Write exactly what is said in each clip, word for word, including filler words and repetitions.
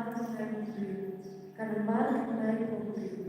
Ka nambar khyndai phew hynriew.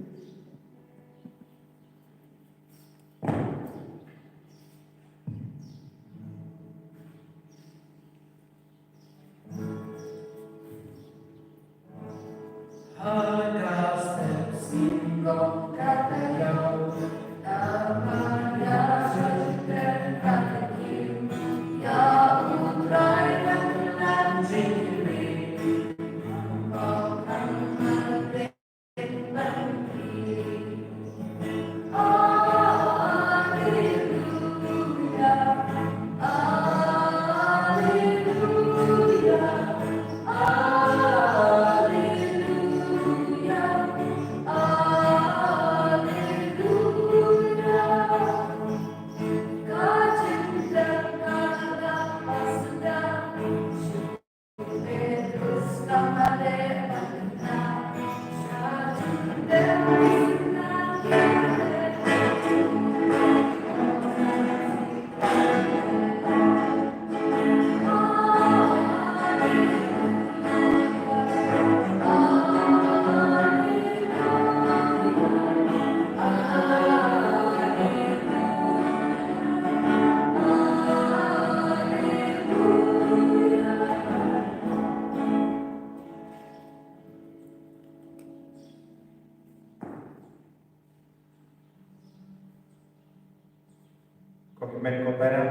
Ko hynmen ko para,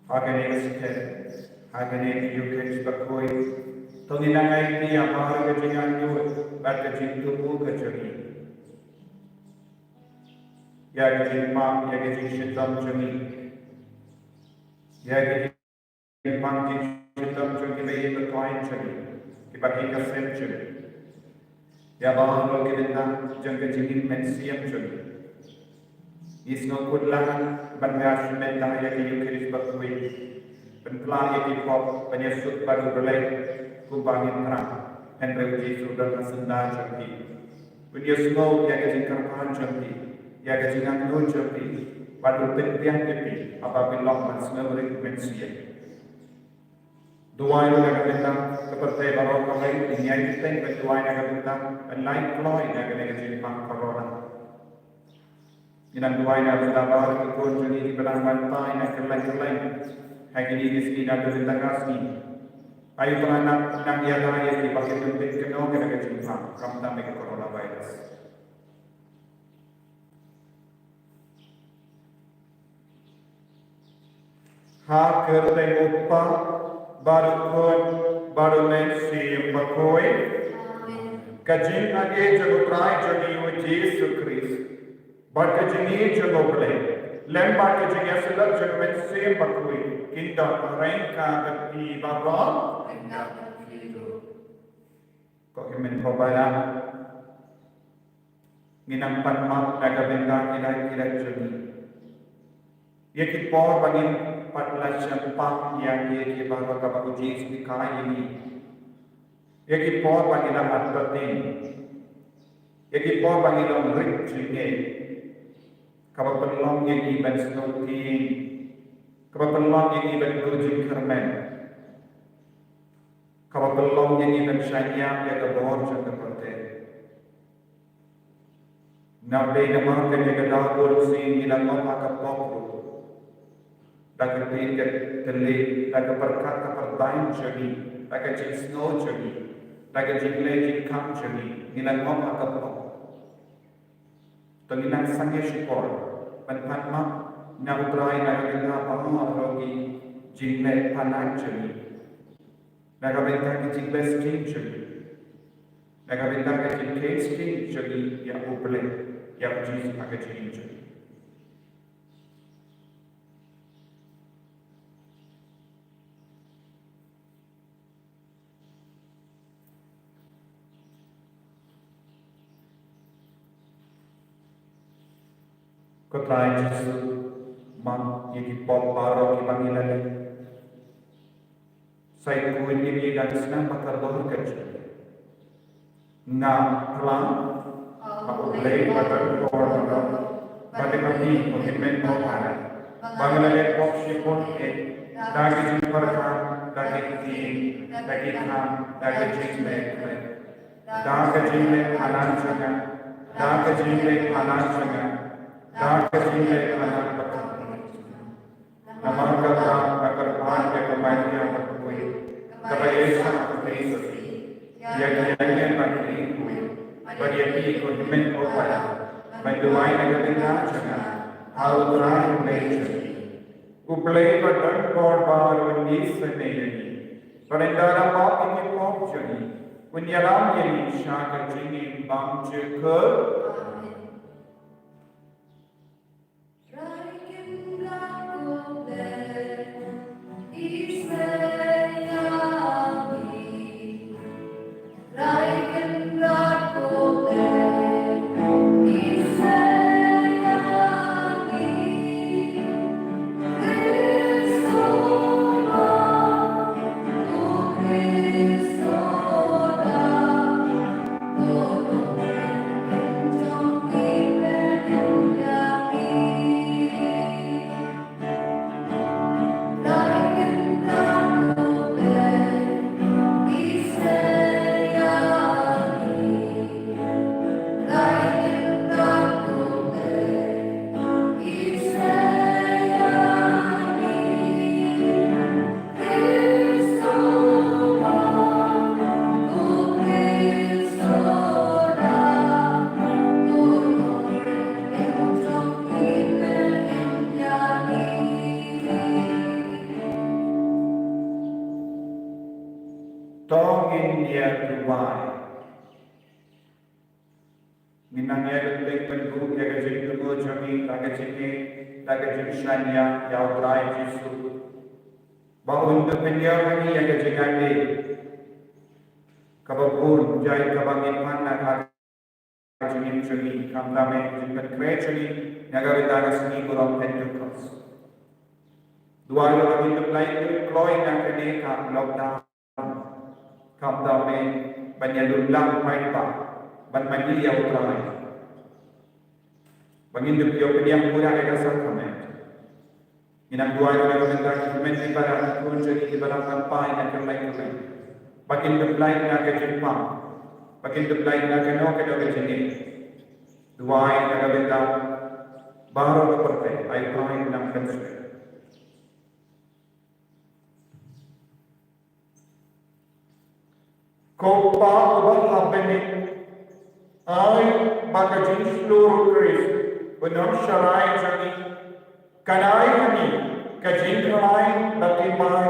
ha kane ka step, ha kane ka Eucharist bakhuid, to ngin nang ai ïa baroh ka jingangnud bad ka jingthmu ka jong ngi ïa ka jingpang, ïa ka jingshitom jong ngi, ïa ka jingpang jingshitom jong kiba ïeit ba koit jong ngi, kiba ïeit ka sem jong ngi, ïa baroh ki bynta jong ka jingim mynsiem jong ngi. Ngi sngewkhuslai ban ïa shimet da ïa ka Eucharist bakhuid, pynpla ïa ki pop, ban ïasuk bad U Blei kumba ngin thrang, hynrei U Jisu don ha syndah jong phi. Un ïohsngew ïa ka jingkyrpad jong phi, ïa ka jingangnud jong phi, bad un pynbiang ïa phi haba phi long ban sngewrit mynsiem. Duwai ruh na ka bynta ka pyrthei baroh kawei, ngin ïai bteng ban duwai na ka bynta ban lait kloi na kane ka jingpang corona. Ngin nang duwai na ka bynta baroh ki khun jong ngi kiba dang wan phai na kylleng kylleng ha kine ki sngi, na ka bynta ka sngi. Ai U Trai, nang ïada ïa ki ba kin ym pynkyno ïa ka jingpang khamtam ïa ka coronavirus. Ha ka kyrteng U Kpa, bad U Khun, bad U Mynsiem Bakhuid. Amen. Ka jingaiei jong U Trai jong ngi U Jisu Khrist, bad ka jingïeit jong U Blei, lem bad ka jingïasyllok jong U Mynsiem Bakhuid, kin don ryngkat bad phi baroh. Ryngkat bad phi ruh. Ko hynmen ko para, ngin nang pan map na ka bynta ki lait ki lait jong ngi. Ïa ki por ba ngin pat la shah pang ïa ki, ïa ki baroh kaba U Jisu u hikai ïa ngi. Ïa ki por ba ngin la mat pateng. Ïa ki por ba ngin long rit jingngeit. Kaba pynlong ïa ngi ban sngewthiang. Kaba pynlong ïa ngi ban duh jingkyrmen. Kaba pynlong ïa ngi ban shaniah ïa ka bor jong ka pyrthei. Namar dei namar kane ka daw bun sien ngi la ngop ha ka pop ruh. Da ka ktien ka thylliej, da ka pyrkhat ka pyrthei jong ngi, da ka jingsngew jong ngi, da ka jingleh jingkhang jong ngi, ngi la ngop ha ka pop. To ngin nang sangeh shipor ban pan map na U Trai na ka bynta baroh ki jingleh palat jong ngi. Na ka bynta ki jingbeh sting jong ngi. Na ka bynta ki jingkheiñ sting jong ngi ïa U Blei, ïa U Jisu ha ka jingim jong ngi. Ko Trai Jisu, map ïa ki pop baroh kiba ngi la leh. Sa ïakynduh ïa ngi da ka snam ba kordor ka jong ngi. Nga phlang ha U Blei bad ha u Khun baroh, bad ha phi ko hynmen ko para, ba nga la leh pop shibun eh, da ka jingpyrkhat, da ki ktien, da ki kam, da ka jingleh khlem. Da ka jingleh palat jong nga, da ka jingleh palat jong nga, da ka jingleh palat jong nga. Namar kata nga kyrpad ïa ka Maria bakhuid, kaba ïaishah khublei sa shisien ïa ki ïa ki ba khuid, bad ïa phi ko hynmen ko para, ban duwai na ka bynta jong nga ha U Trai U Blei jong ngi. U Blei ba don bor baroh un ïashem ïa ngi, bad ynda la pap ïa ki pop jong ngi, un ïalam ïa ngi sha ka jingim bymjukut. Amen. To ngin ïa duwai. Ngin nang ïa duh lem bad buh ïa ka jingthmu jong ngi da ka jingngeit, da ka jingshaniah ïa U Trai Jisu, ba un da pynïar ïa ngi ïa ka jingïadei kaba bun, ïa kaba ngin pan na ka jingim jong ngi, khamtam ïa ka jingpynkhreh jong ngi na ka bynta ka sngi burom Pentekost. Duwai ba ngin da pynlait kloi na kane ka lockdown. Khamtam ban ïa lum lang paidbah ban mane ïa U Trai, ba ngin da ïoh pdiang pura ïa ka sakrament. Ngin nang duwai ruh ïa ka bynta ki hynmen ki para, ki khun jong ngi kiba dang pynphai na ka jingim, ba kin da pynlait na ka jingpang, ba kin da pynlait na kano kano ka jingim. Duwai ïa ka bynta baroh ka pyrthei, ai U Trai un nang pynsngew. Ko Pa uba ha bneng, ai ba ka jingshlur u Khrist u Nongshakri jong ngi kan ai ha ngi ka jingkhlaiñ bad jingmai,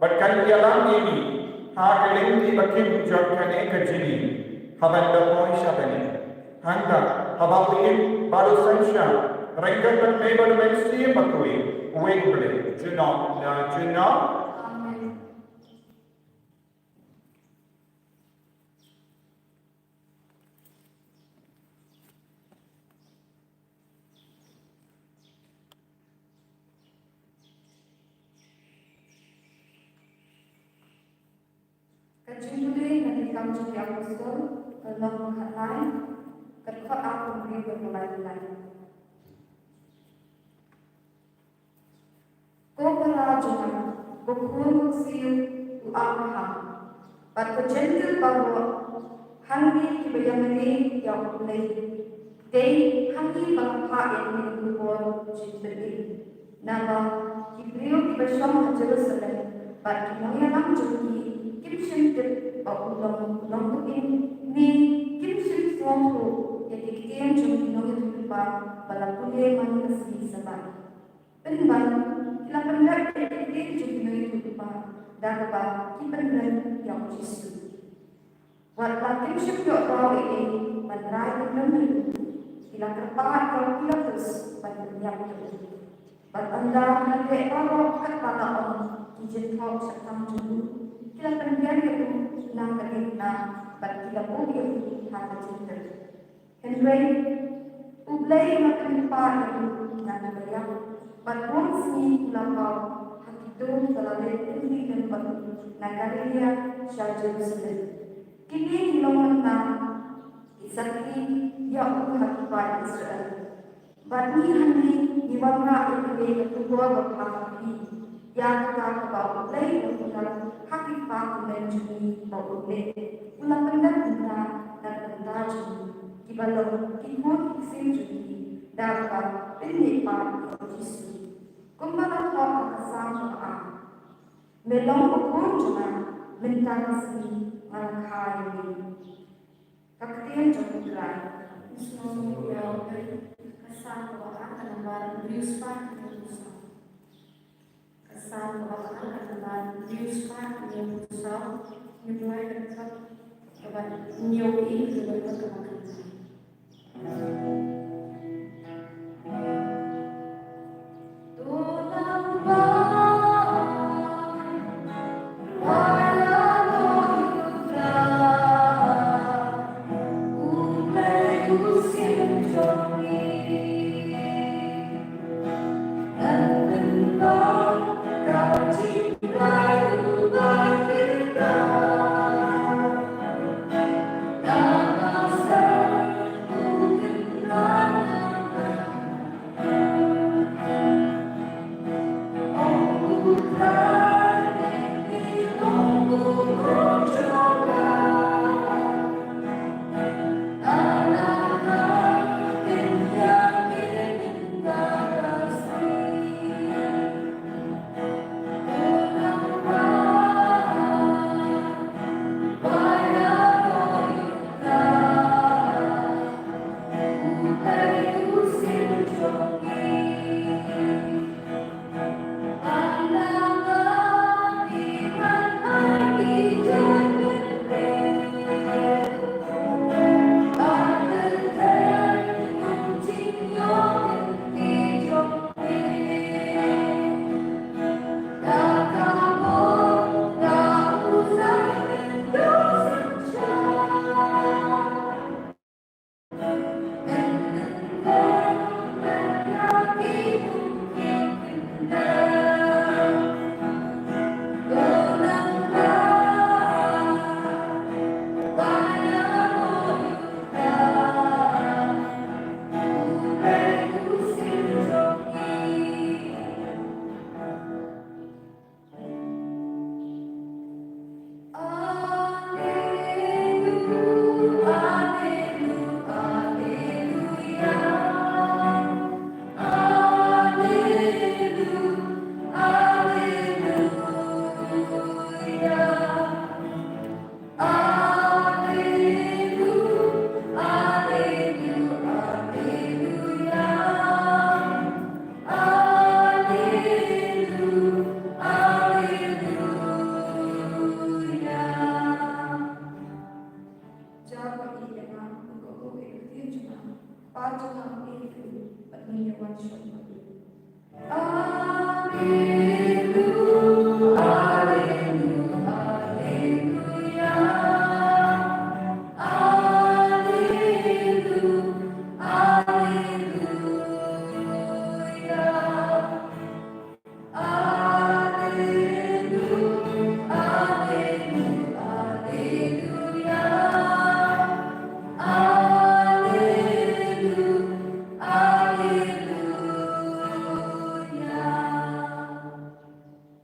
bad kan ïalam ïa ngi ha ka lynti ba kim jong kane ka jingim, haba ngi da poi sha bneng. Hangta haba u im bad u synshar ryngkat bad me bad U Mynsiem Bakhuid, uwei U Blei, junom la junom. Amen. Ka jingpule na Ki Kam jong ki Apostol, ka lynnong khatlai, ka dkhot arphew hynriew haduh khatlai. Ko para jong nga, ko khun ksiew u Abraham, bad ko Jentil baroh, ha ngi kiba ïamane ïa U Blei, dei ha ngi ba nga phah ïa kane ka khubor jingpynim. Naba ki briew kiba shong ha Jerusalem bad ki nongïalam jong ngi kim shym tip ba u long u nongpynim, ne kim shym sngewthuh ïa ki ktien jong ki nongïathuhlypa ba la pule man ka sngi Sabbath. Pynban ki la pynrep ïa ki ktien jong ki nongïathuhlypa da kaba ki pynrem ïa U Jisu. Wat la kim shym ïoh daw ei ei ban rai pynrem ïa u, ki la kyrpad ïa u Pilatus ban pynïap ïa u. Bad ynda ki la leh baroh katba la ong ki jingthoh shaphang jong u, ki la pynbiang ïa u na ka diengphna bad ki la buh ïa u ha ka jingtep. Hynrei U Blei u la kyrpad ïa u na ki baïap, bad bun sngi u la paw ha kito kiba la leit pynlong lem bad u na Galilea sha Jerusalem. Kine ki long mynta ki sakhi ïa u ha ki paid Israel. Bad ngi hangne ngi wanrah ïa kane ka khubor babha ha phi, Ïa kata kaba U Blei u la kular ha ki kpa kmen jong ngi ba un leh, u la pyndep bynta na ka bynta jong ngi kiba long ki khun ki ksiew jong ngi da kaba pynmih pat ïa U Jisu. Kumba la thoh ha ka Salm kaba ar: Me long u khun jong nga, mynta ka sngi nga la kha ïa me. Ka ktien jong U Trai. Ïa u Blei. Ka Salm kaba ar, ka nambar hynriew spah hynñiew phew saw. Ka Salm kaba ar, ka nambar hynriew spah hynñiew phew saw. Ngin ïa pule ka dkhot kaba hynñiew, ka dkhot kaba khyndai.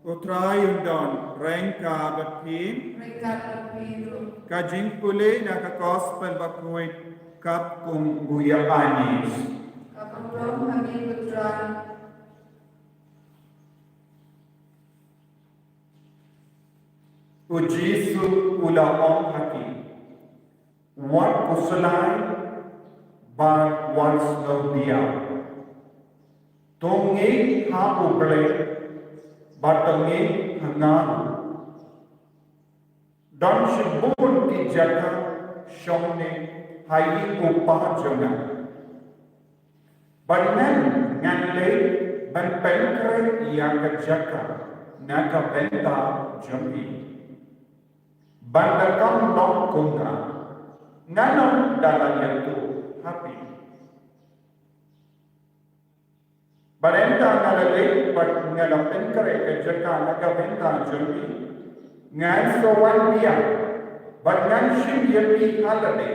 U Trai un don ryngkat bad phi. Ryngkat bad phi ruh. Ka jingpule na ka Gospel bakhuid katkum u Ïoannis. Ka pynlong ha ngi, U Trai. U Jisu u la ong ha ki: Wat khuslai bad wat sngewdiaw. To ngeit ha U Blei bad to ngeit ha nga ruh. Don shibun ki jaka shongne ha ïing u Kpa jong nga. Bad ngan, ngan leit ban pynkhreh ïa ka jaka na ka bynta jong phi. Ban da kam long kumta, ngan ym da la ïathuh ha phi. Bad ynda nga la leit bad nga la pynkhreh ka jaka na ka bynta jong phi, ngan sa wan biang bad ngan shim ïa phi ha lade,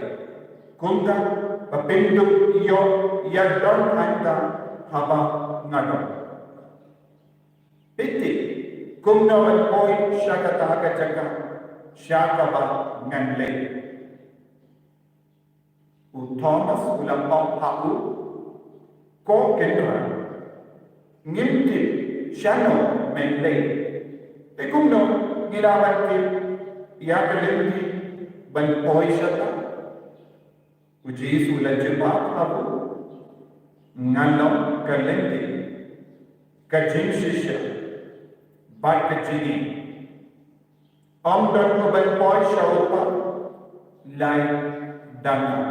kumta ba phin dup ïoh ïa don hangta haba nga don. Peit, Kumno ban poi sha kata ka jaka sha kaba ngan leit? U Thomas u la ong ha u, ko Kynrad, ngim tip shano men leit. Te kumno ngi lah ban tip ïa ka lynti ban poi shata? U Jisu u la jubab ha u, nga long ka lynti, ka jingshisha bad ka jingim. Ym don uba poi sha u Kpa, lait da nga.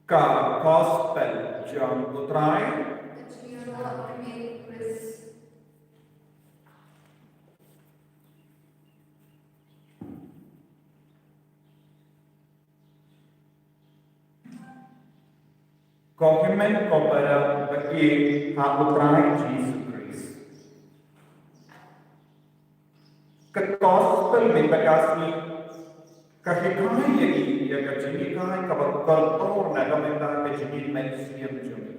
Ka Gospel jong u Trai. Ko hynmen ko para baieit ha u Trai Jisu Khrist. Ka Gospel mynta ka sngi ka hikai ïa ngi ïa ka jinghikai kaba kordor na ka bynta ka jingim mynsiem jong ngi.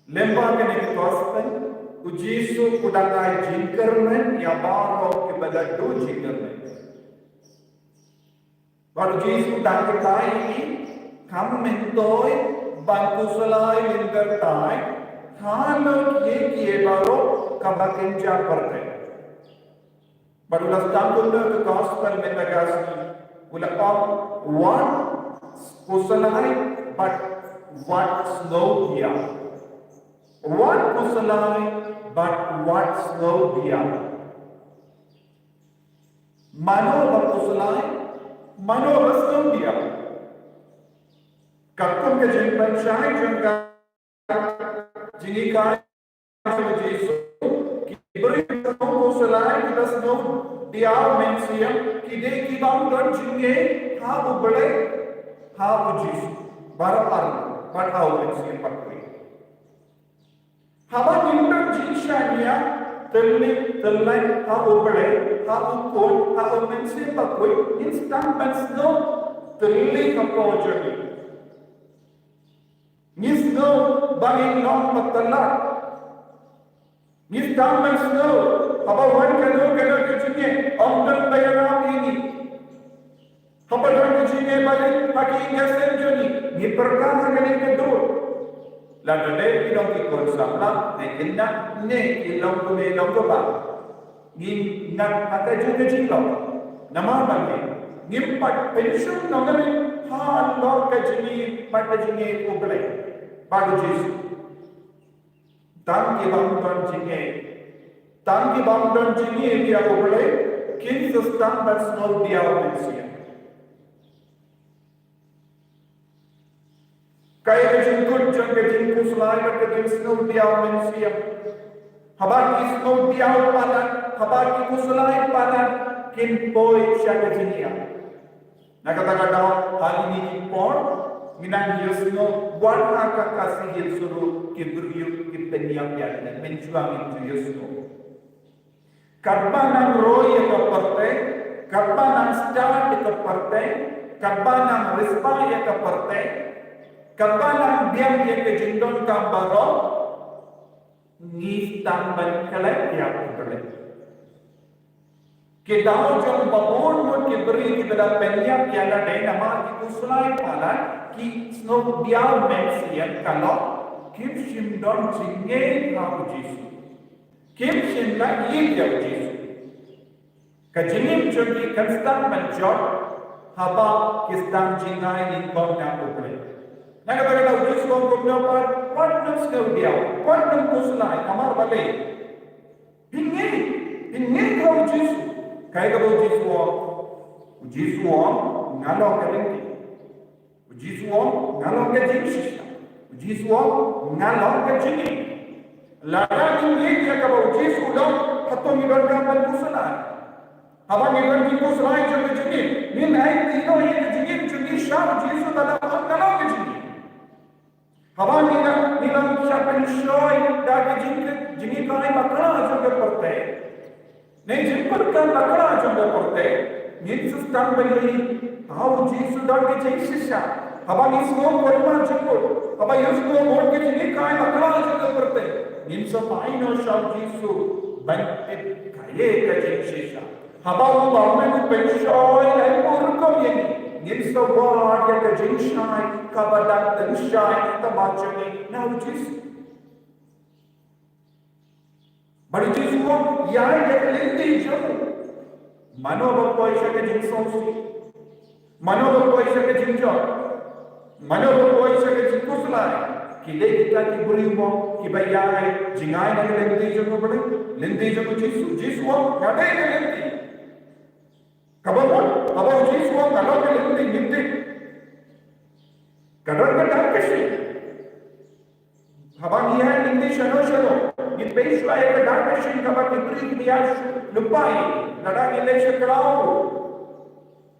Lyngba kane ka Gospel, u Jisu u dang ai jingkyrmen ïa baroh kiba la duh jingkyrmen. Bad u Jisu u dang hikai ïa ngi, kam myntoi ban khuslai lynter thait, halor kiei kiei baroh kaba kynja pyrthei. Bad u la sdang kumno ka Gospel mynta ka sngi, u la ong, wat khuslai bad wat sngewdiaw. Wat khuslai bad wat sngewdiaw. Mano ba khuslai, mano ba sngewdiaw. Katkum ka jingpynshai jong ka jinghikai jong u Jisu, ki briew kiba khuslai, kiba sngewdiaw mynsiem, ki dei kiba ym don jingngeit ha u Blei, ha u Jisu, baroh ar, bad ha u Mynsiem Bakhuid. Haba ngim don jingshaniah, thylli thyllai ha u Blei, ha u Khun, ha u Mynsiem Bakhuid, ngin sdang ban sngew thylli hapoh jong ngi. Ngi sngew ba ngi long ba tlot. Ngi sdang ban sngew haba wan kano kano ka jingeh, ym don ba ïarap ïa ngi. Haba don ka jingeh ba rit ha ki ïing ki sem jong ngi, ngi pyrkhat ha kane ka dur. Lada dei ki long ki khun samla ne khynnah ne ki long kmie long kpa, ngi ngat ha kajuh ka jinglong. Namar balei? Ngim pat pynshong nongrim halor ka jingim bad ka jingngeit U Blei bad U Jisu. Tang ki bym don jingngeit, tang ki bym don jingngeit ïa U Blei, kin sa sdang ban sngewdiaw mynsiem. Kaei ka jingkut jong ka jingkhuslai bad ka jingsngewdiaw mynsiem? Haba ki sngewdiaw palat, haba ki khuslai palat, kin poi sha ka jingïap. Na kata ka daw, ha kine ki por, ngi nang ïohsngew, wat ha ka Khasi Hills ruh, ki briew ki pynïap ïa lade, mynjur ngin ju ïohsngew. Katba nang roi ïa ka pyrthei, katba nang stad ïa ka pyrthei, katba nang riewspah ïa ka pyrthei, katba nang biang ïa ka jingdonkam baroh, ngi sdang ban klet ïa U Blei. Ki daw jong ba bun mut ki briew kiba la pynïap ïa lade namar ki khuslai palat, ki sngewdiaw mynsiem, ka long kim shym don jingngeit ha U Jisu. Kim shym la ïeit ïa U Jisu. Ka jingim jong ki kan sdang ban jot haba ki sdang jngai nyngkong na U Blei. Na kata ka daw U Jisu u ong kumno pat, wat nym sngewdiaw, wat nym khuslai, namar balei? Phin ngeit, phin ngeit ha U Jisu. Kaei kaba U Jisu u ong? U Jisu u ong, nga long ka lynti. U Jisu u ong, nga long ka jingshisha. U Jisu u ong, nga long ka jingim. Lada ngin ngeit ïa kaba U Jisu u ong, hato ngi donkam ban khuslai? Haba ngi don ki khuslai jong ka jingim, ngin aiti noh ïa ka jingim jong ngi sha U Jisu, lada u ong nga long ka jingim. Haba ngi nang, ngi nang shah pynshoi da ka jing, jinghikai bakla jong ka pyrthei. Ne jingpyrkhat bakla jong ka pyrthei, ngin sa sdang ban ïohi ha u Jisu don ka jingshisha. Haba ngi sngew kynmaw jingkut, haba ngi sngew bun ki jinghikai bakla jong ka pyrthei, ngin sa phai noh sha u Jisu ban tip kaei ka jingshisha. Haba u bam ne u pynshoi laiphur rukom ïa ngi, ngin sa wad ïa ka jingshai kaba dang tynshai ha khmat jong ngi na u Jisu. Bad u Jisu u ong, ïa ïa ka lynti jong u. Mano ba poi sha ka jingsngewsih? Mano ba poi sha ka jingjot? Mano ba poi sha ka jingkhuslai? Ki dei kita ki briew mo kiba ïa jngai na ka lynti jong u Blei, lynti jong u Jisu. Jisu u ong, nga dei ka lynti. Kaba mut, haba u Jisu u ong nga long ka lynti, ngin tip. Ka don ka dak ka shin. Haba ngi ïaid lynti shano shano, ngi peit shuwa ïa ka dak ka shin kaba ki briew ki ïa shu lypa ïa ngi. Lada ngi leit sha khlaw,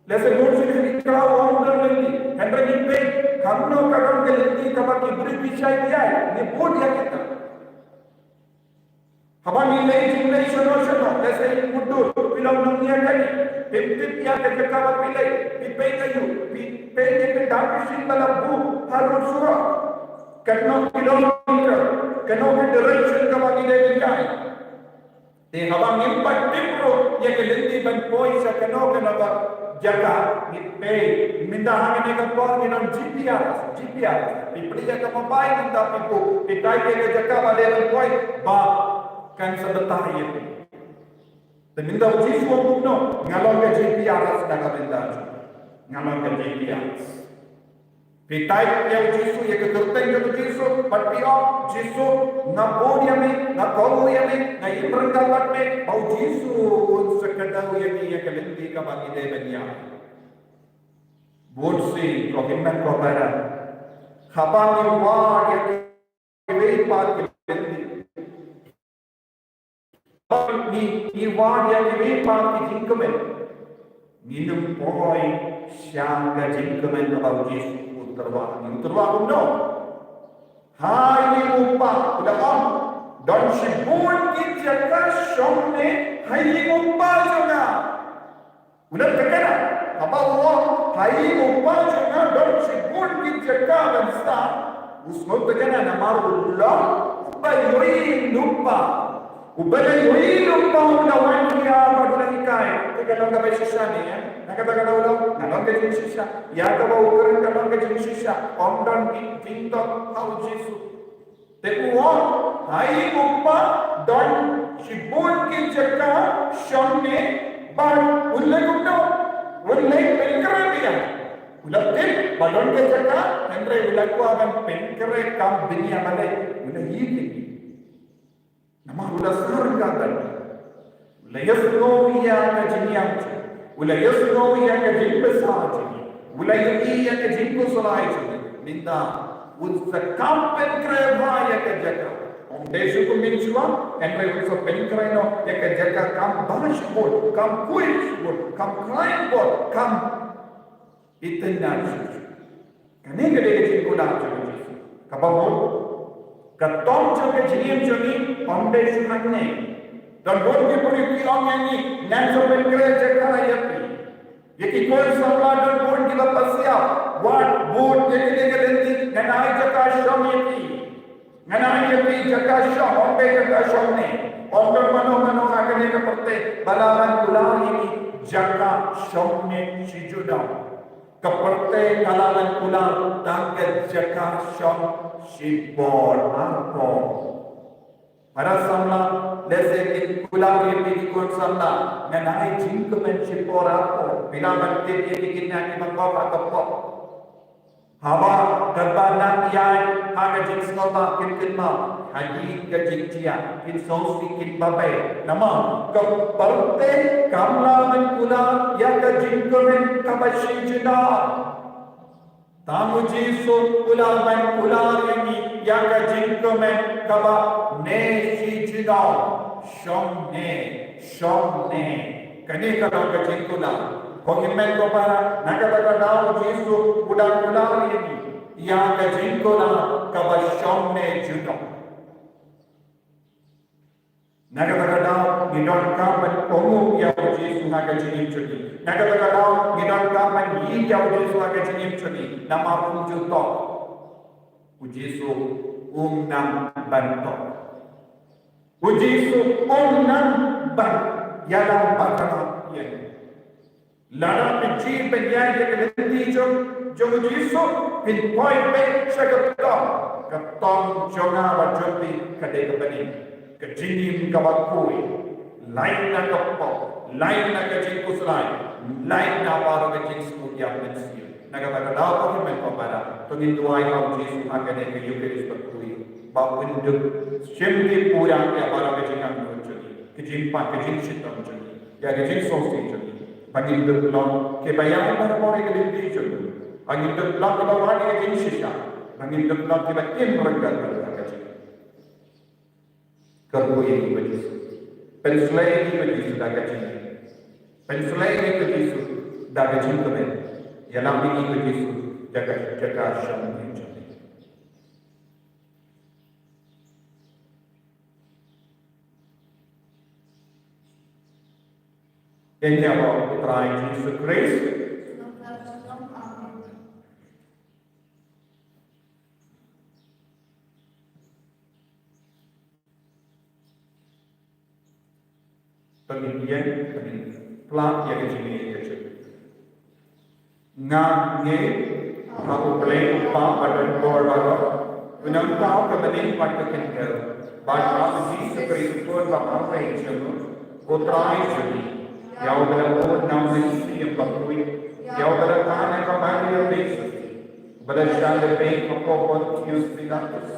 lehse bun sien ngi khlaw ym don lynti. Hynrei ngi peit kumno ka don ka lynti kaba ki briew ki shait ïaid, ngi bud ïa kita. Haba ngi leit jingleit shano shano, lehse ïa ka mudui, phi long nongñiah kane, phim tip ïa ka jaka ba phi leit, phi peit aïu, phi peit ïa ka dak ka shin ba la buh harud surok. Kano kilometer, kano ka direction kaba ngi dei ban ïaid. Te haba ngim pat tip ruh ïa ka lynti ban poi sha kano kano ka jaka, ngi peit. Mynta hangne ka por ngi don G P S, G P S. Phi plie ïa ka mobile mynta phi buh, phi type ïa ka jaka ba dei ban poi, ba kan sa batai ïa phi. Te mynta u Jisu u ong kumno, nga long ka G P S na ka bynta jong nga. Nga long ka G P S. Phi type ïa u Jisu, ïa ka kyrteng jong u Jisu, bad phi ong, Jisu, nga bud ïa me, nga kohnguh ïa me, nga im ryngkat bad me, ba u Jisu un sa kdew ïa ngi ïa ka lynti kaba ngi dei ban ïaid. Bun sien ko hynmen ko para, haba ngi wad ïa kiwei pat ki lynti, ngi, ngi wad ïa kiwei pat ki jingkmen, ngin ym poi sha ka jingkmen kaba u Jisu u tyrwa. U tyrwa kumno? Ha ïing u Kpa, u la ong, don shibun ki jaka shongne ha ïing u Kpa jong nga. U la thikna, haba u ong, ha ïing u Kpa jong nga don shibun ki jaka ban sah, u sngew thikna namar u long uba ïohi ïing u Kpa. Uba la ïohi ïing u Kpa u la wan hiar bad u la hikai. Te ka long kaba shisha ne, eh? Na kata ka daw long, nga long ka jingshisha. Ïa kaba u kren ka long ka jingshisha. Ym don ki jingthok ha u Jisu. Te u ong, ha ïing u Kpa don shibun ki jaka shongne, bad un leit kumno? Un leit pynkhreh biang. U la tip ba don ka jaka, hynrei u la kwah ban pynkhreh kam bniah balei? U la ïeit ïa ngi. Namar u la sah ryngkat bad ngi. U la ïasngew ïa ka jingïam jong ngi. U la ïasngew ïa ka jingbsa jong ngi. U la ïohi ïa ka jingkhuslai jong ngi. Mynta un sa kam pynkhreh bha ïa ka jaka. Ym dei shu kumne shuwa, hynrei un sa pynkhreh noh ïa ka jaka kam bha shibun, kam khuid shibun, kam khlaiñ bor, kam itynnad shibun. Kane ka dei ka jingkular jong u Jisu. Kaba mut, ka tong jong ka jingim jong ngi ym dei shu hangne. Don bun ki briew ki ong ïa ngi, ngan sa pynkhreh jaka ïa phi. Ïa ki khun samla don bun kiba pasiaw, wat bud ïa kine ki lynti, ngan ai jaka shong ïa phi. Ngan ai ïa phi jaka shong, ym dei jaka shongne. Ym don mano mano ha kane ka pyrthei ba lah ban kular ïa ngi jaka shongne shi junom. Ka pyrthei ka lah ban kular tang ka jaka shong shipor arpor. Para samla, lehse kin kular ïa phi ki khun samla, ngan ai jingkmen shipor arpor. Phi lah ban tip ïa ki kynja kiba kop ha ka pop. Haba katba nang ïaid ha ka jingsngewbha kin kynmaw hadien ka jingjia, kin sngewsih, kin babe. Namar ka pyrthei kam lah ban kular ïa ka jingkmen kaba shi junom. Tang u Jisu u lah ban kular ïa ngi ïa ka jingkmen kaba ne shi junom. Shong ne, shong ne. Kane ka long ka jingkular. Ko hynmen ko para, na kata ka daw u Jisu u dang kular ïa ngi ïa ka jingkular kaba shong ne junom. Na kata ka daw ngi donkam ban kohnguh ïa u Jisu ha ka jingim jong ngi. Na kata ka daw ngi donkam ban ïeit ïa u Jisu ha ka jingim jong ngi. Namar um ju tok. U Jisu um nang ban tok. U Jisu um nang ban ïalam bakla ïa ngi. Lada phi jied ban ïaid ïa ka lynti jong, jong u Jisu, phin poi beit sha ka tong, ka tong jong nga bad jong phi ka dei kaba bniah. Ka jingim kaba khuid, lait na ka pop, lait na ka jingkhuslai, lait na baroh ka jingsngewthuh mynsiem. Na kata ka daw ko hynmen ko para, to ngin duwai ha u Jisu ha kane ka Eucharist bakhuid, ba un dup shim pura ïa baroh ka jingangnud jong ngi, ka jingpang, ka jingshitom jong ngi, ïa ka jingsngewsih jong ngi. Ba ngin dup long kiba ïaid barabor ïa ka lynti jong u. Ba ngin dup long kiba wad ïa ka jingshisha. Ba ngin dup long kiba im ryngkat bad ka jingim. Kyrkhu ïa ngi ko Jisu. Pynshlei ïa ngi ko Jisu da ka jingim. Pynshlei ïa ngi ko Jisu da ka jingkmen. Ïalam ïa ngi ko Jisu da ka, da ka shong ngi jong ngi. Ïa ngi ïa u Trai Jisu Khrist. To ngin ïeng, to ngin pla ïa ka jingïeit ka jong ngi. Nga ngeit ha U Blei U Kpa ba don bor baroh, U Nongpynim ka bneng bad ka kynthei, bad ha U Jisu Khrist U Khun ba marwei jong U, U Trai jong ngi, ïa uba la bud na U Mynsiem Bakhuid, ïa uba la thah na ka Maria Theisotti, uba la shah lehbeiñ ha u Pontius Pilatus,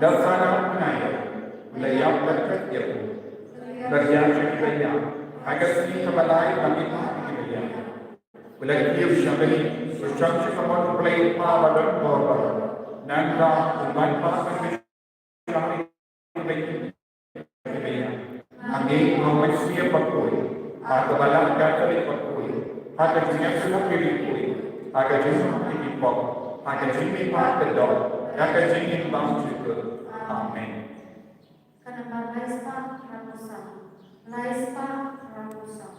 la sahnarphna ïa u, la ïap la klet ïa u, la ïaid sha kiba ïap, ha ka sngi kaba lai la mihpat na kiba ïap. U la kiew sha bneng, u shong sha ka mon U Blei U Kpa ba don bor baroh. Nangta un wan pat ban pynshai ïa kiba ïap. Nga ngeit ha U Mynsiem Bakhuid, ha ka Balang Katholik bakhuid, ha ka jingïasyllok ïa ki khuid, ha ka jingmap ïa ki pop, ha ka jingmihpat ka doh, ha ka jingim bymjukut. Amen. Ka nambar lai spah phra phew saw. Lai spah phra phew saw.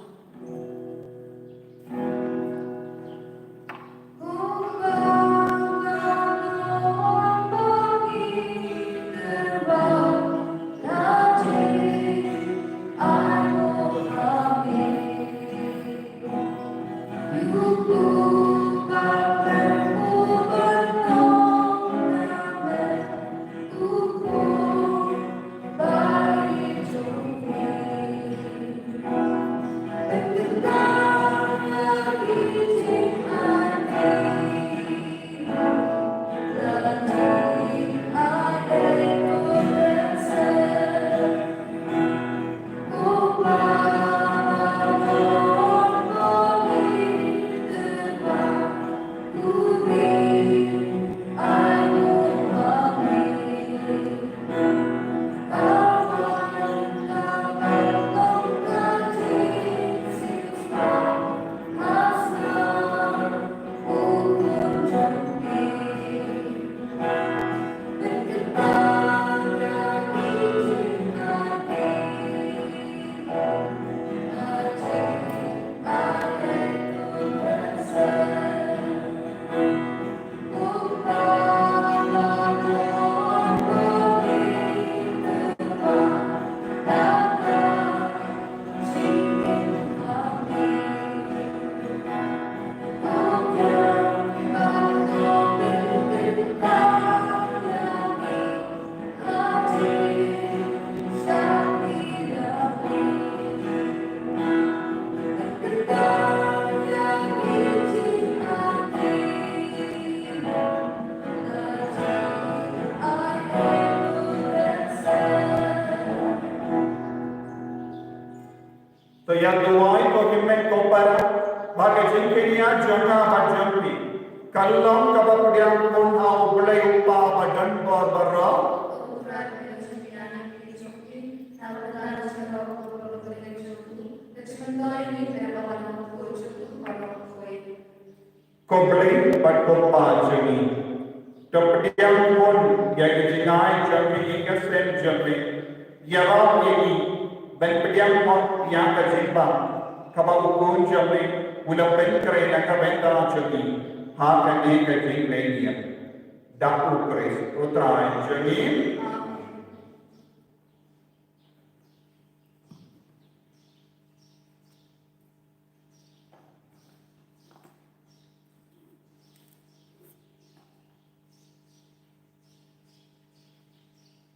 To ïa duwai ko ki met ko para, ba ka jingkynmaw jong nga bad jong phi kan long kaba pdiang bun ha U Blei U Kpa ba don bor baroh. Ko Blei bad ko Kpa jong ngi, to pdiang bun ïa ki jingai jong ngi, ïa ka sem jong ngi, ïarap ïa ngi Ban pdiang noh ïa ka jingbam kaba u Khun jong me u la pynkhreh na ka bynta jong ngi ha kane ka jingmihkhmat. Da u Khrist u Trai jong ngi.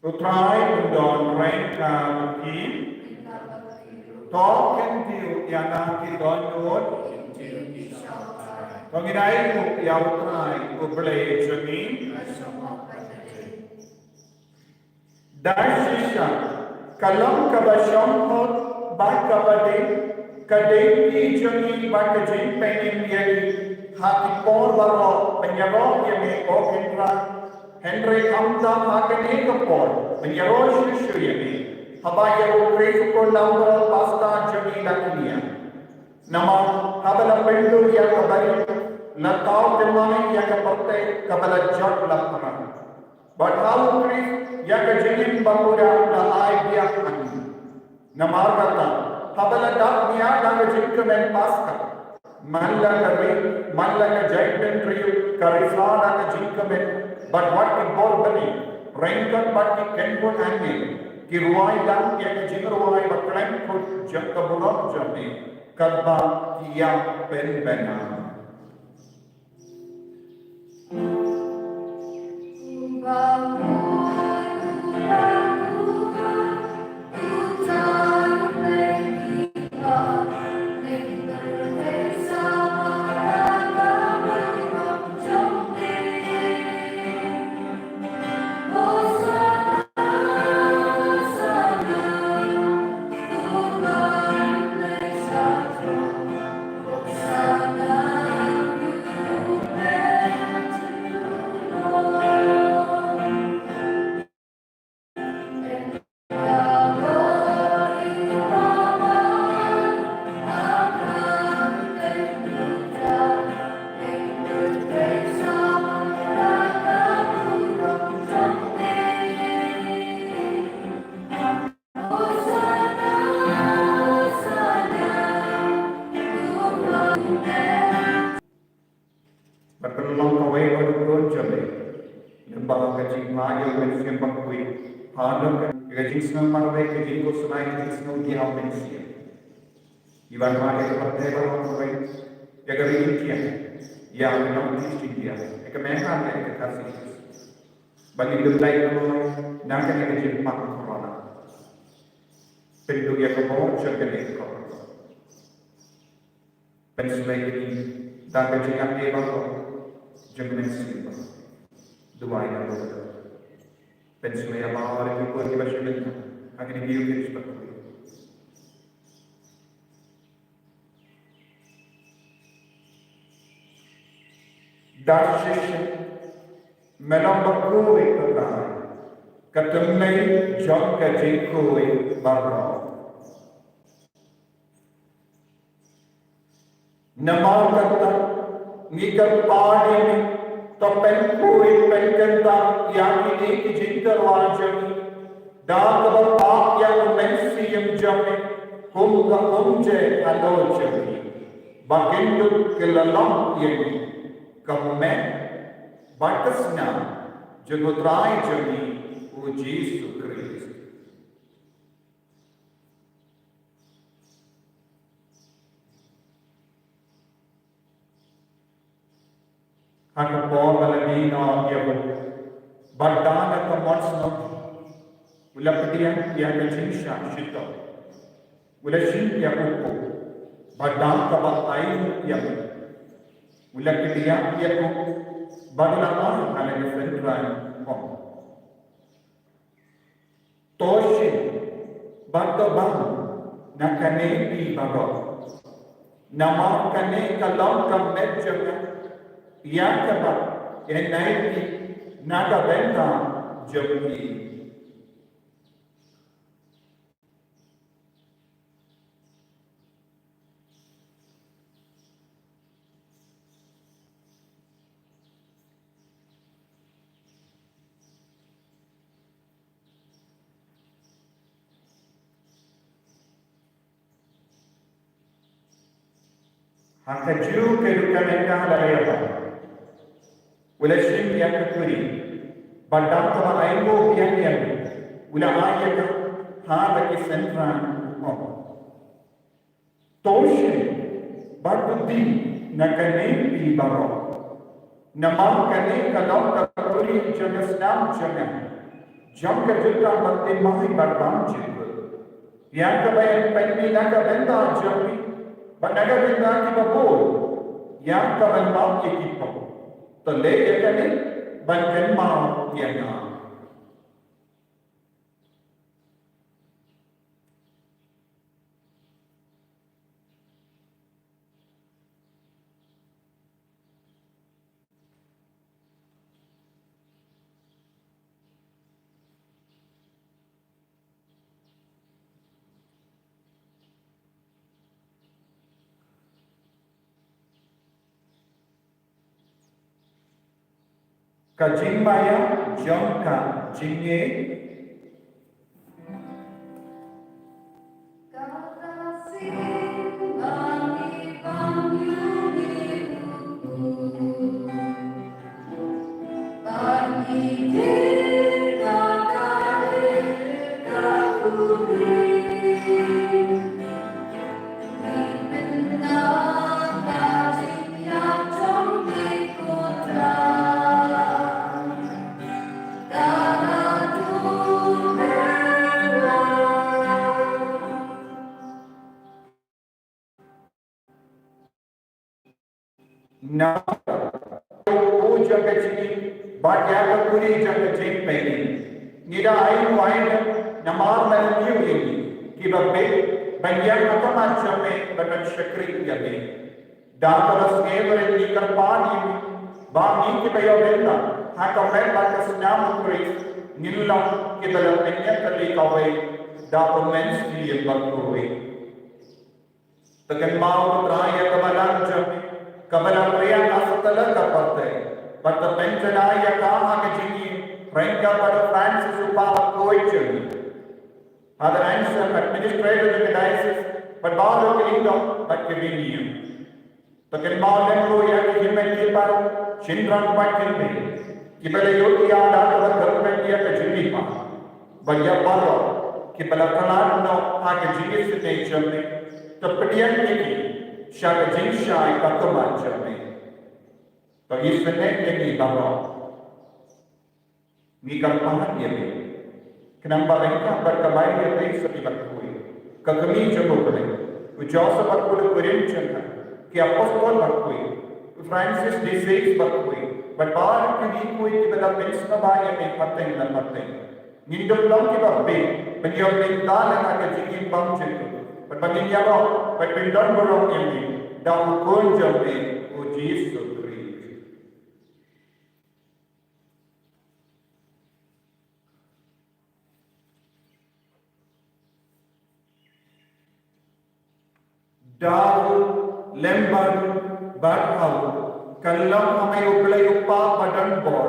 U Trai un don ryngkat bad phi. To kyntiew ïa na ki dohnud. To ngin ai nguh ïa u Trai u Blei jong ngi. Da shisha ka long kaba shongkun bad kaba dei ka dei ki jong ngi bad ka jingpynim ïa ngi ha ki por baroh ban ïaroh ïa me, ko Kynrad. Hynrei khamtam ha kane ka por ban ïaroh shuh shuh ïa me, haba ïa u Khrist u Khun Lamphra, Pastor jong ngi, la kñia. Namar haba la pynduh ïa ka bari, la thaw thymmai ïa ka pyrthei kaba la jot la phra. Bad ha u Khrist ïa ka jingim ba khuda la ai biang ha ngi. Namar kata, haba la dap nia da ka jingkmen Paskha, man la ka ri, man la ka jaitbynriew ka risa da ka jingkmen, bad wat ki bor bneng ryngkat bad ki kynhun angel ki rwai lang ïa ka jingrwai ba khlem kut jong ka burom jong me, kaba ki ïa pynbna. Bad pynlong kawei ka dukun jong me. Lyngba ka jingma ïa u Mynsiem Bakhuid, ha ka jingsngew marwei, ka jingkhuslai, ka jingsngew diaw mynsiem. Iban ma ïa ka pyrthei baroh kawei, ïa ka ri India, ïa ka North East India, ïa ka Meghalaya, ïa ka Khasi Hills. Ba ngin ym lait kloi na kane ka jingpang corona. Pynduh ïa ka bor jong kane ka corona. Pynshlei ïa ngi da ka jingangnud baroh jong ka Mynsiem Bakhuid. Duwai na U Blei. Pynshlei ïa baroh ki khun kiba sngewthuh ha kane ka Eucharist bakhuid. Da shisha me long bakhuid, ko Trai, ka tynrai jong ka jingkhuid baroh. Namar kata, ngi kyrpad ïa me, to pynkhuid pynkyntang ïa kine ki jingtyrwa jong ngi da kaba pap ïa u Mynsiem jong me, kum ka umjer halor jong ngi, ba kin duh ki la long ïa ngi ka met bad ka snam jong U Trai jong ngi U Jisu Khrist. Ha ka por ba la mih noh ïa u, bad da ka mon sngewbha, u la pdiang ïa ka jingshah shitom, u la shim ïa u kup, bad da kaba ainguh ïa u, u la kdiah ïa u, bad u la ai ha la ka synran, u ong: To shim bad to bam na kane phi baroh, namar kane ka long ka met jong nga, ïa kaba yn ai phi na ka bynta jong ngi. Ha kajuh ka rukom mynta la ïa ba u la shim ïa ka kuri, bad da kaba ai nguh biang ïa u, u la ai ïa ka ha la ki synran, u ong: To shim bad to die na kane phi baroh, namar kane ka long ka kuri jong ka snam jong nga, jong ka jutang baptisma bad bymjukut, ïa kaba yn pynmih na ka bynta jong phi bad na ka bynta kiba bun, ïa ka ban map ïa ki pop. To leh ïa kane ban kynmaw ïa nga. Ka jingmaïa jong ka jingngeit. Na u jong ka jingim bad ïa ka kuri jong ka jingpynim, ngi da ai nguh ïa me namar me la ïoh ïa ngi kiba bit ban ïeng ha khmat jong me bad ban shakri ïa me. Da kaba sngewbha ngi kyrpad ïa me ba ngi kiba ïoh bynta ha ka met bad ka snam u Khrist ngin long kiba la pynïeng kawei da u Mynsiem Bakhuid. To kynmaw ko Trai ïa ka balang jong me kaba la pdiang ha satlak ka pyrthei, bad to pynjanai ïa ka ha ka jingim ryngkat bad u Francis u Papa bakhuid jong me, Father Anselm, Administrator jong ka Diocese, bad baroh ki lyngdoh bad ki bynriew. To kynmaw lem ruh ïa ki hynmen ki para, shynrang bad kynthei kiba la ïoh ïa da kaba kyrpang ïa ka jingmihpat, bad ïa baroh kiba la khlad noh ha ka jingisynei jong me. To pdiang ïa ki sha ka jingshai ka khmat jong me. To isynei ïa ngi baroh. Ngi kyrpad ïa me, khnang ba ryngkat bad ka Maria Theisotti bakhuid, ka kmie jong u Blei, u Joseph bad u kurim jong ka, ki apostol bakhuid, u Francis de Sales bakhuid, bad baroh ki bakhuid kiba la pynsngewbha ïa me pateng la pateng, ngin dup long kiba bit ban ïoh bynta ha ka jingim bymjukut, bad ba ngin ïaroh bad pyndonburom ïa me da u Khun jong me, u Jisu Khrist. Da u lem bad u bad ha u kan long ha me U Blei U Kpa badonbor,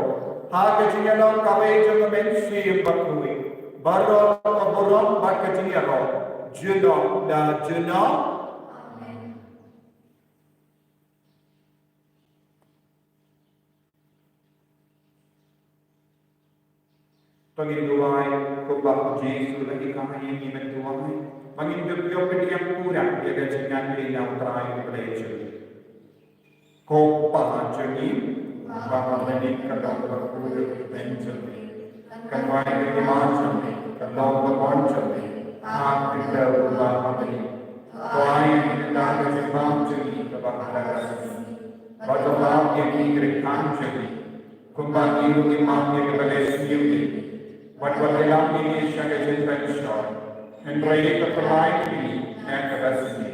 ha ka jingïalang kawei jong U Mynsiem Bakhuid, baroh ka burom bad ka jingïaroh junom la junom. Amen. To ngin duwai kumba U Jisu u la hikai ïa ngi ban duwai, ba ngin dup ïoh pdiang pura ïa ka jingngeit na U Trai U Blei jong ngi. Ko Kpa jong ngi uba ha bneng, ka dong bakhuid ka kyrteng jong me. Kan wan ka hima jong me, kan long ka mon jong me ha ka kyrteng uba ha bneng. To ai ïa ngi mynta ka jingbam jong ngi kaba ha ka sngi, bad to map ïa ngi ki jingkyrkhu jong ngi, kumba ngi ruh ngi map ïa kiba leh sniew ïa ngi. Wat wat ïalam ïa ngi sha ka jingpynshoi, hynrei to pynlait ïa ngi na kaba sniew.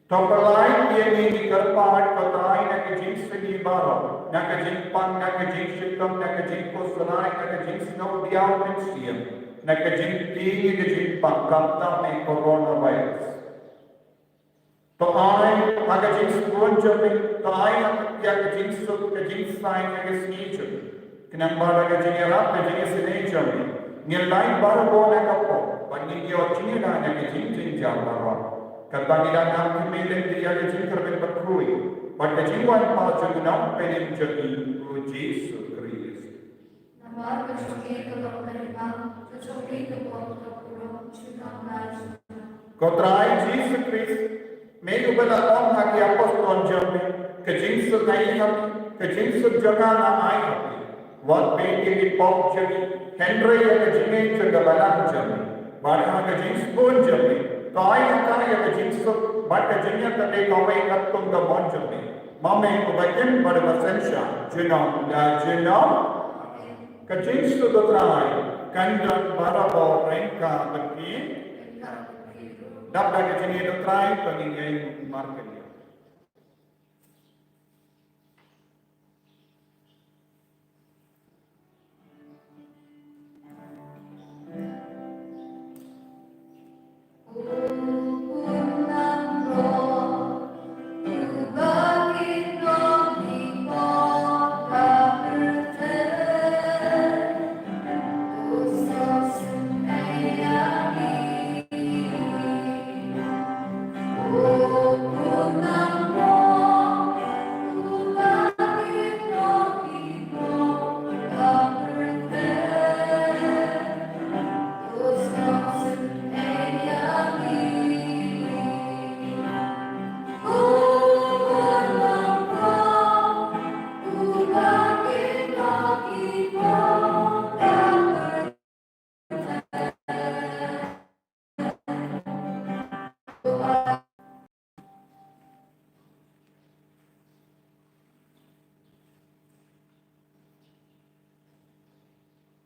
To pynlait ïa ngi, ngi kyrpad ko Trai, na ka jingsniew baroh, na ka jingpang, na ka jingshitom, na ka jingkhuslai, na ka jingsngewdiaw mynsiem, na ka jingtieng ïa ka jingpang, khamtam ïa ka coronavirus. To ai ha ka jingsbun jong me, to ai ha ka jingsuk, ka jingsaiñ ha ka sngi jong me. Khnang ba da ka jingïarap, ka jingisynei jong me, ngin lait baroh na ka pop, bad ngin ïoh jingïada na ka jingjynjar baroh. Katba ngi dang ap khmih, leit ïa ka jingkyrmen bakhuid bad ka jingwan paw jong u Nongpynim jong ngi, u Jisu Khrist. Namar ka jong ngi ka long ka hima, ka jong ngi ka pop ka burom junom la junom. Ko Trai Jisu Khrist, me uba la ong ha ki apostol jong me, ka jingsuk nga ai ha phi, ka jingsuk jong nga nga ai ha phi. Wat peit ïa ki pop jong ngi, hynrei ïa ka jingngeit jong ka balang jong me. Bad ha ka jingsbun jong me, to ai ha ka ïa ka jingsuk bad ka jingïatylli kawei katkum ka mon jong me. Ma me uba im bad uba synshar junom la junom. Ka jingsuk u Trai kan don barabor ryngkat bad phi. Dap da ka jingïeit u Trai, to ngin ïeng markylliang.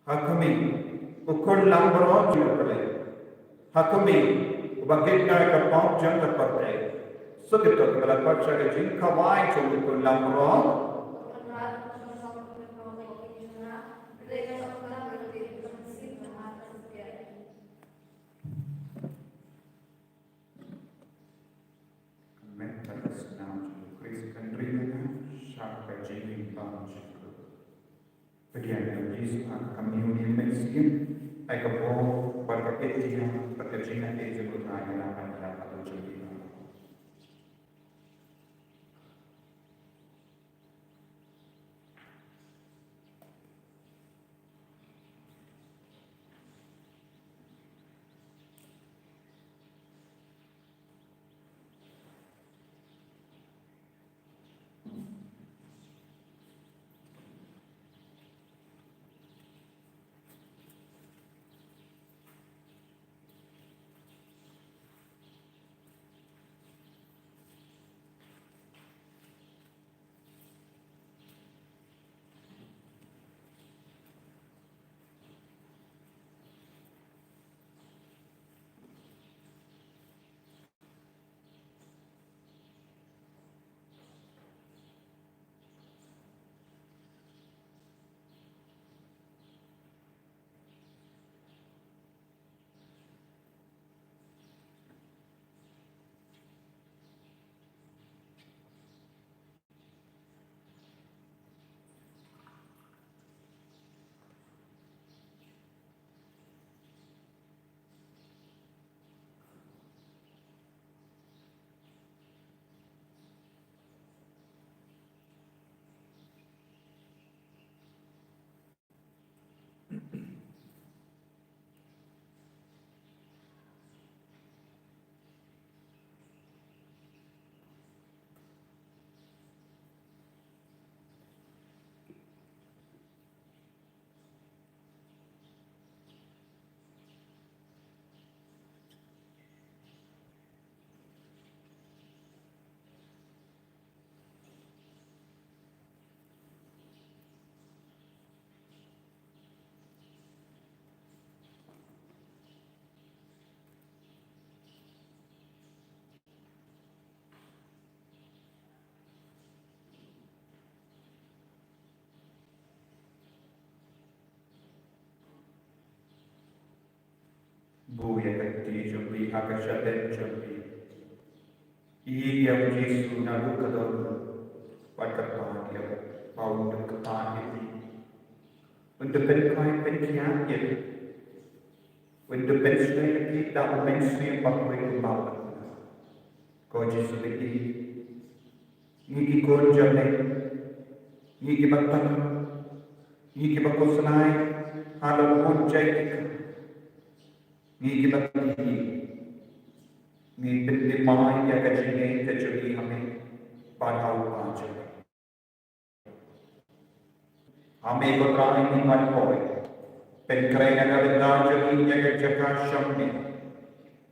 Ha khmih, u khun langbrot jong U Blei. Ha khmih, uba kit ïa ka pop jong ka pyrthei. Suk ïa to, kiba la khot sha ka jingkhawai jong u khun langbrot. Ka met bad ka snam jong U Khrist kan ri ïa nga sha ka jingim bymjukut. Pdiang ïa U Jisu ha ka communion mynsiem, ai ka bor bad ka ïeit ïa nga bad ka jingïeit jong U Trai ïa nga ban ïa ka jong U Trai. Buh ïa ka kti jong phi ha ka shadem jong phi. Ïeit ïa U Jisu naduh ka dohnud bad kyrpad ïa U ba un da kyrpad ïa phi. Un da pynkhoi pynkhiah ïa phi. Un da pynshoi ïa phi da U Mynsiem Bakhuid kumba u la pynkhoi. Ko Jisu, ngi ki khun jong me, ngi kiba tang, ngi kiba khuslai halor ka jingim jong ngi, ngi kiba tang, ngi pynlehkai ïa ka jingim ka jong ngi ha me, bad ha u Kpa jong ngi. Ha me ko Trai ngi wan poi. Pynkhreh na ka bynta jong ngi ïa ka jaka shong me.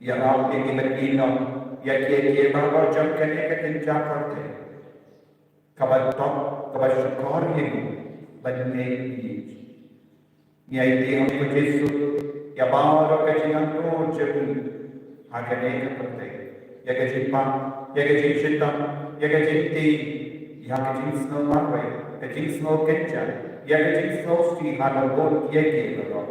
Ïarap ïa ngi ban ïehnoh ïa kiei kiei baroh jong kane ka kynja pyrthei, kaba tok kaba shukor ïa ngi ban ïeit. Ngi aiti ha me ko Jisu ïa baroh ka jingangnud jong ngi ha kane ka pyrthei, ïa ka jingpang, ïa ka jingshitom, ïa ka jingtieng, ïa ka jingsngew marwei, ka jingsngew kynja, ïa ka jingsngewsih halor kiei kiei baroh,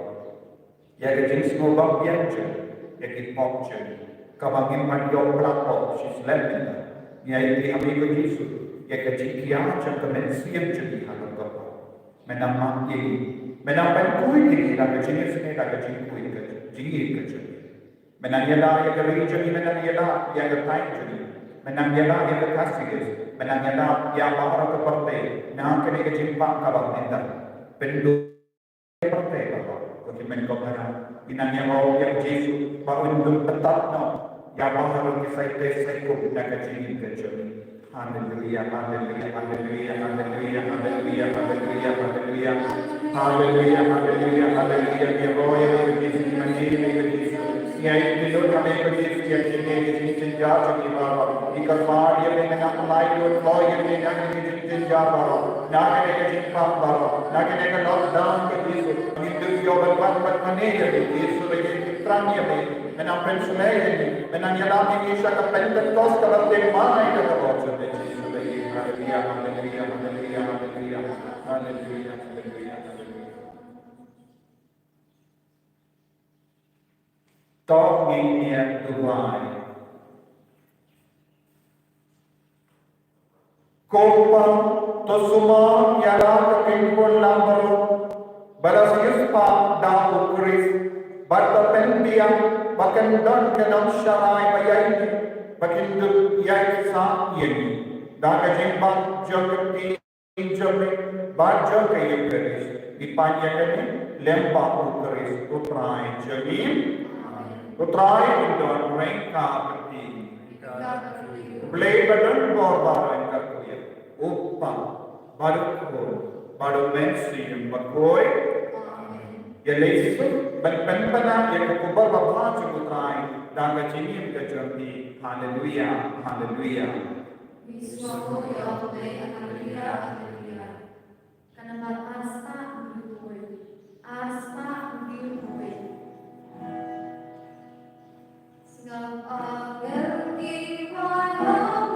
ïa ka jingsngew bymbiang jong ngi, ïa ki pop jong ngi, kaba ngim pat ïoh pyrkhat ïa ka shisyllok. Ngi aiti ha me ko Jisu ïa ka jingkhiah jong ka mynsiem jong ngi halor ka pop. Men nang map ïa ngi. Men nang pynkhuid ïa ngi da ka jingisynei, da ka jingkhuid, ka jingïeit ka jong ngi. Men nang ïada ïa ka ri jong ngi, men nang ïada ïa ka thaiñ jong ngi. Men nang ïada ïa ka Khasi Hills, men nang ïada ïa baroh ka pyrthei na kane ka jingpang kaba mynta. Pynduh pyrthei baroh, ko Hynmen ko Hynmen. Ngi nang ïaroh ïa u Jisu ba un dup pyntat noh ïa baroh ki saitei saikut na ka jingim ka jong ngi. Haleluia, haleluia, haleluia, haleluia, haleluia, haleluia, haleluia. Haleluia, haleluia, haleluia. Ngi ïaroh ïa u Jisu, ngi mane ïa u Jisu. Ngi aiti lut ha me ko Jisu ïa kine ki jingjynjar jong ngi baroh. Ngi kyrpad ïa me, men nang pyllait lut ïa me na kine ki jingjynjar baroh. Na kane ka jingpang baroh, na kane ka lockdown ko Jisu, ngin dup ïoh ban wan pat mane ïa me Jisu, ba ngin thrang ïa me. Men nang pynshlei ïa ngi, men nang ïalam ïa ngi sha ka Pentekost kaba thymmai da ka bor jong me Jisu, ba ngin. Haleluia, haleluia, haleluia, haleluia. Haleluia, haleluia, haleluia. To ngin ïa duwai. Ko Kpa, to sumar ïa la ka kynhun lam baroh ba la siewspah da u Khrist, bad to pynbiang ba kin don ka nongsharai ba ïaineh, ba kin dup ïaid sah ïa ngi da ka jingbam jong ka kti jong me bad jong ka Eukharist. Ngi pan ïa kane lem bad u Khrist u Trai jong ngi. U Trai un don ryngkat bad phi. U Blei ba don bor baroh un kyrkhu ïa phi, u Kpa, bad u Khun, bad u Mynsiem Bakhuid. Ïa leit suk ban pynbna ïa ka khubor babha jong u Trai da ka jingim ka jong phi. Haleluia, haleluia. Ngi sngewbha ïa U Blei, haleluia, haleluia. Ka nambar arspah hynriew phew wei. Arspah hynriew phew wei. Sngap, a, ngi ki wan.